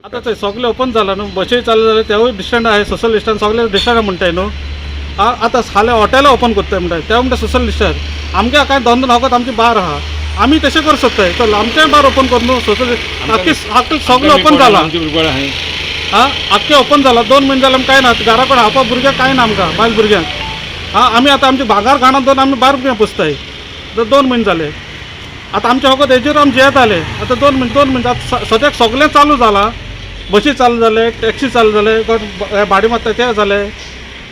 आतां थंय सगळें ओपन जालां न्हू, बशीय चालू जाले, तेवूय डिस्टन्स आहे, सोशल डिस्टन्स सगळे डिस्टन्स म्हणटाय न्हू. आतां फाल्यां हॉटेलां ओपन करताय म्हणटाय, ते म्हणटा सोशल डिस्टन्स. आमगे कांय धंदो नगोत, आमची बार आहा, आमी तशें करूं सोदताय. चल, आमचेंय बार ओपन कर न्हू. सोशल आख्खी आख्खी सगळें ओपन जालां. आमची भुरगीं आहाय. आं, आख्खें ओपन जालां, 2 म्हयने जाले, आमकां कांय ना. घरा कडेन हावपा भुरग्यांक कांय ना आमकां, बायल भुरग्यांक. आं, आमी आतां आमच्या भांगर घाणान दवरून आमी बार भुरग्यांक पोसताय. आतां 2 म्हयने जाले. आतां आमच्या फकत हेजेर आमी जियेताले. आतां 2 म्हयने, 2 म्हयने. आतां सद्याक सगळें चालू जालां. बशी चालू जाले, टॅक्सी चालू जाले, कोण भाडी मारता ते जाले.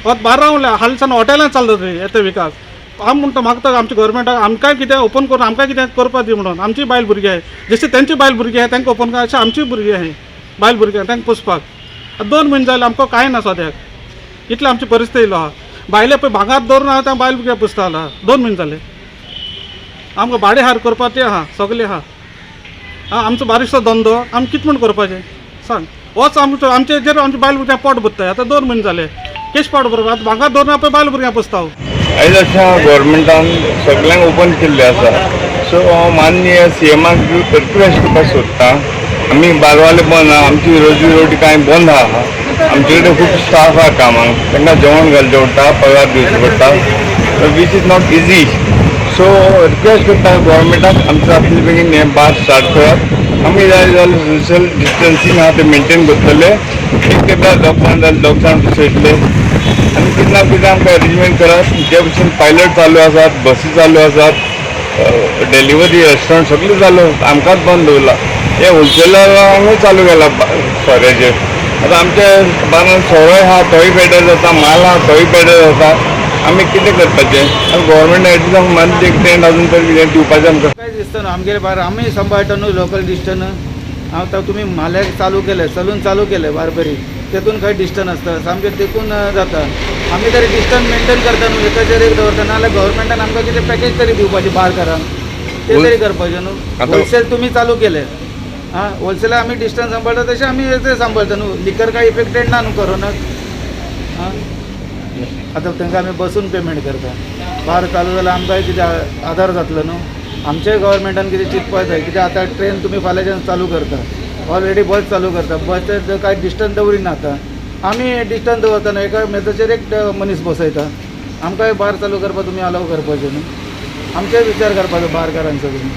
फकत बार रावले. हालीं हॉटेलां चालू जातली येता विकास. आमी म्हणटा, मागता आमच्या गव्हर्मेंटाक, आमकांय कितें ओपन करून आमकां कितें करपा दी म्हणून. आमची बायल भुरगीं आहाय, जशी तेंची बायल भुरगीं आहाय तांकां ओपन कर, अशें आमची भुरगीं आहाय, बायल भुरगीं तांकां पोसपाक. आतां 2 म्हयने जाले, आमकां कांय ना सद्याक. इतली आमची परिस्थिती येयलो आहा. बायले पळय भांगार दवरून हांव त्या बायल भुरग्यां पोसतालो. 2 म्हयने जाले. आमकां भाडें हार करपा तें आहा, सगळें आहा. आं, आमचो बारीकसो धंदो, आमी कितें म्हूण करपाचें सांग. होच आमचो, आमचे हेजेर आमचे बायल भुरग्यां पोट भरताय. आतां 2 म्हयने जाले, केश पोट भरप? आतां भांगार दवरून पळय बायल भुरग्यां पोसता हांव. आयज अशें गव्हर्मेंटान सगळ्यांक ओपन केल्लें आसा. सो हांव माननीय सीएमाक रिक्वेस्ट करपाक सोदता, आमी बारवाले बंद आहा, आमची रोजी रोटी कांय बंद आहा. आमचे कडेन खूब स्टाफ आहा कामाक, तांकां जेवण घालचें पडटा, पगार दिवचो पडटा, which is not easy. So request करता गव्हर्मेंटाक, आमच्या जातले बेगीन हें बार स्टार्ट करात. आमी जाय जाल्यार सोशल डिस्टन्सींग आहा तें मेंटेन करतले. एक टेबलार दोग जाण जाल्यार दोग जाण बसयतले आनी कितें ना कितें आमकां अरेंजमेंट करात. जे भशेन पायलट चालू आसात, बसी चालू आसात, डिलिव्हरी, रेस्टॉरंट सगळें चालू आसात, आमकांच बंद दवरला. हे होलसेलरांकूय चालू केला सोऱ्याचेर. आतां आमच्या बारान सोरोय आहा, तोय पेड्ड्यार जाता, माल आहा, तोय पेड्ड्यार जाता. आमी कितें करपाचें? आनी गव्हर्मेंट एटलिस्ट मंथ एक टेंट अजून तरी कितें दिवपाचें आमकां. काय दिसता न्हू, आमगेले बार आमी सांबाळटा न्हू लोकल डिस्टन्स. आतां तुमी म्हाल्याक चालू केलें, सलून चालू केलें, बार्बरी, तेतून खंय डिस्टन्स आसता? सामकें तेकून जाता. आमी तरी डिस्टन्स मेंटेन करता न्हू, एकाचेर एक दवरता. नाजाल्यार गव्हर्मेंटान आमकां कितें पॅकेज तरी दिवपाचें बारकारांक, ते तरी करपाचें न्हू. होलसेल तुमी चालू केलें, आं, होलसेलाक आमी डिस्टन्स सांबाळटा तशें आमी तें सांबाळटा न्हू. लिकर काय इफेक्टेड ना न्हू कोरोनाक? आं, आतां तांकां आमी बसून पेमेंट करता. बार चालू जाल्यार आमकांय कितें आदार जातलो न्हू. आमच्याय गव्हर्मेंटान कितें चिंतपाक जाय. कित्याक आतां ट्रेन तुमी फाल्यांच्यान चालू करता, ऑलरेडी बस चालू करता, बस कांय डिस्टन्स दवरिना. आतां आमी डिस्टन्स दवरता न्हू, एका मेजाचेर एक मनीस बसयता. आमकांय बार चालू करपाक तुमी अलाव करपाचें न्हू. आमचेय विचार करपाचो बारकारांचो तुमी.